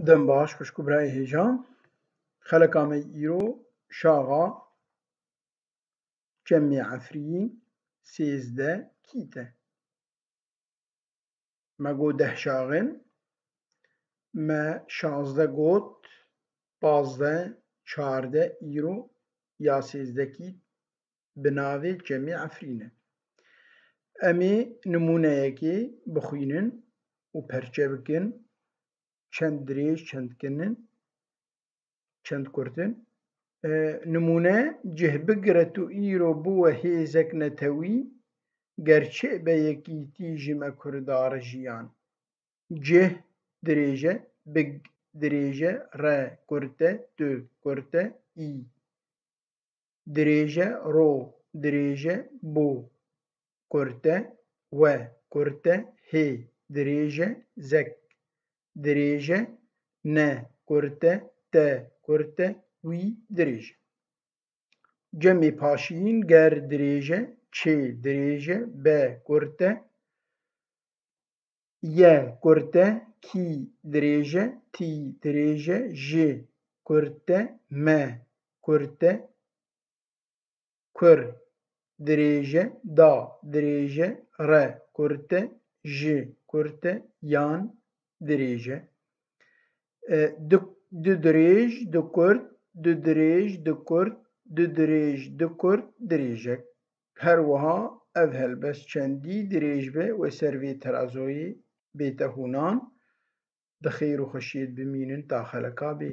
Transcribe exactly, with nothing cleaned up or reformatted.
Dem baş xwişk û birayê hêja. Xeleka me îro şaxa cemê Efrîn sêzdeh kît e. Me got deh şaxin, me şazdeh got, pazdeh, çardeh îro ya sêzdeh kît bi navê cemê Efrîn e. Em ê nimûneyekê bixwînin û perçe bikin. Çend dirêj, çend kin in, çend kurt in. E, nimûne, cih bigire tu îro biwe hêzek netewî, gerçê be yekîtî ji me Kurda re jiyan. Cih dirêj e, big dirêj e, re kurt e, tu kurt e, î dirêj e, ro dirêj e, bo kurt e, we kurt e, hê dirêj e, zek dirêj e, ne kurt e, te kurt e, wî dirêj e. Cemê paşiyîn ger dirêj e, çê dirêj e, be kurt e, ye kurt e, kî dirêj e, tî dirêj e, ji kurt e, me kurt e, kur dirêj e, da dirêj e, re kurt e, ji kurt e, yan dirêj e. E, du, du dirêj, du kurt, du dirêj, du kurt, du dirêj, du kurt, dirêjek. Her wiha ev helbest çendî dirêj be û ser vê terazoyê bête hûnan. Di xêr û xweşiyê de bimînin ta xeleka bê.